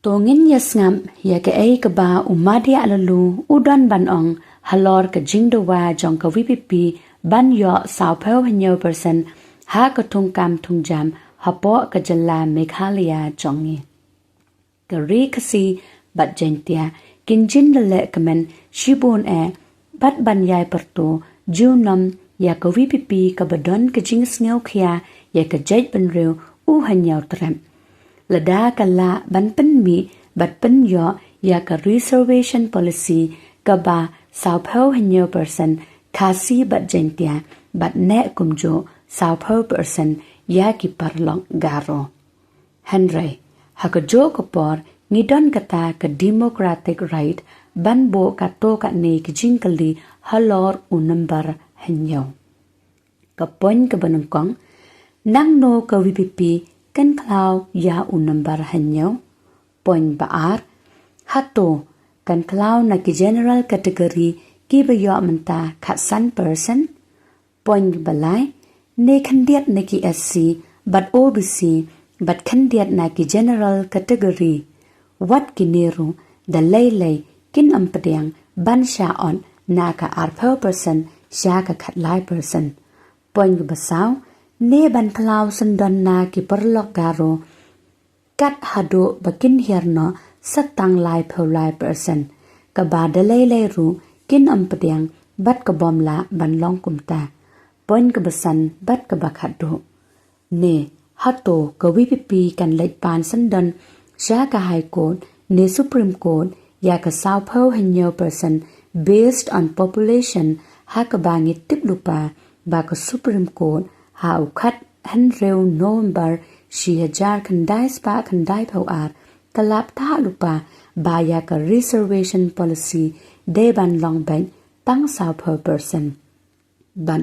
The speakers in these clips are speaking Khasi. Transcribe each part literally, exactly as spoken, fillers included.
To ngin ïa sngap ïa kaei kaba u Madiah Laloo u don ban ong halor ka jingdawa jong ka VPP ban ïoh sawphew hynñiew percent ha ka thungkam thungjam hapoh ka jylla Meghalaya jong ngi. Ka Ri Khasi bad Jaintia kin jin da leh kmen shibun eh bad ban ïai pyrto junom ïa ka VPP kaba don ka jingsngewkhia ïa ka jaitbynriew u hynñiew trep. Lada ka lah ban pynmih bad pynïoh ïa ka reservation policy kaba sawphew hynñiew percent Khasi bad Jaintia bad neh kumjuh sawphew percent ïa ki paralok Garo. Hynrei ha kajuh ka por ngi don kata ka democratic right ban buh katto katne ki jingkylli halor u number hynñiew. Ka point kaba nyngkong, nangno ka VPP kan khlaw ïa u number hynñiew? Point ba ar, hato kan khlaw na ki general category kiba ïoh mynta khatsan percent? Point ba lai, ne khyndiat na ki SC bad OBC bad khyndiat na ki general category? Wat kine ruh da lei lei kin ym pdiang ban shah ot na ka arphew percent sha ka khatlai percent. Point ba saw, ne ban khlaw syndon na ki paralok Garo kat haduh ba kin hiar noh sa tang laiphew lai percent, kaba da lei lei ruh kin ym pdiang bad ka bym lah ban long kumta. Point kaba san bad kaba khatduh, ne hato ka VPP kan leit pan syndon sha ka High Court ne Supreme Court ïa ka sawphew hynñiew percent based on population, ha kaba ngi tip lypa ba ka Supreme Court ha u khathynriew November shi hajar khyndai spah khyndaiphew ar ka la ktah lypa ba ïa ka reservation policy dei ban long beit tang sawphew percent. Bad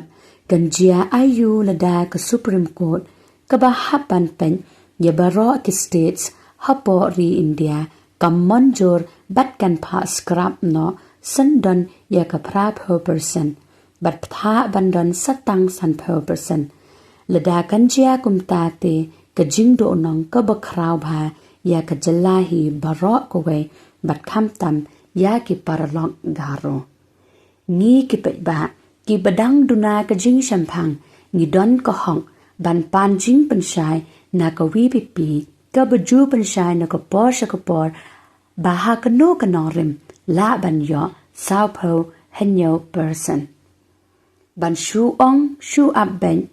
kan jia aiu lada ka Supreme Court kaba hap ban peit ïa baroh ki states hapoh ri India kam mynjur bad kan phah scrap noh syndon ïa ka phraphew percent bad phah ban don sa tang sanphew percent. Lada kan jia kumta te ka jingduhnong kaba khraw bha ïa ka jylla hi baroh kawei bad khamtam ïa ki paralok Garo. Ngi ki paidbah kiba dang duna ka jingshemphang ngi don ka hok ban pan jingpynshai na ka VPP kaba ju pynshai na ka por sha ka por ba ha kano ka nongrim lah ban ïoh sawphew hynñiew percent. Ban shu ong shu ap beit,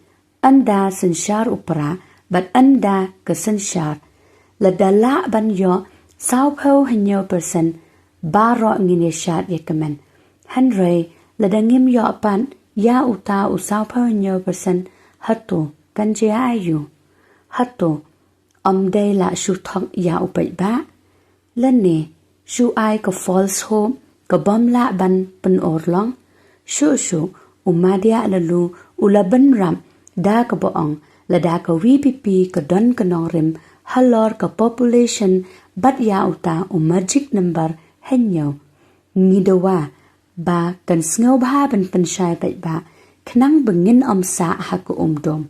ynda synshar u pra bad ynda ka synshar. Lada lah ban ïoh sawphew hynñiew percent baroh ngin ïa shad ïa kmen. Hynrei lada ngim ïoh pat ïa uta u sawphew hynñiew percent, hato kan jia aiu? Hato ym dei la shu thok ïa u paidbah? Lane shu ai ka false hope ka bym lah ban pynurlong? Shuh shuh u Madiah Laloo u la bynrap da kaba ong lada ka VPP ka don ka nongrim halor ka population bad ïa uta u magic number hynñiew. Ngi dawa ba kan sngewbha ban pynshai paidbah khnang ba ngin ym sah ha ka umdum.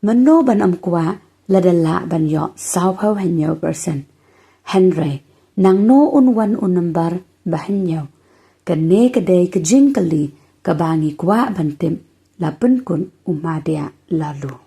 Mano ban ym kwah lada lah ban ïoh sawphew hynñiew percent? Hynrei nangno un wan u number ba hynñiew? Kane ka dei ka jingkylli kaba ngi kwah ban tip, la pynkut u Madiah Laloo.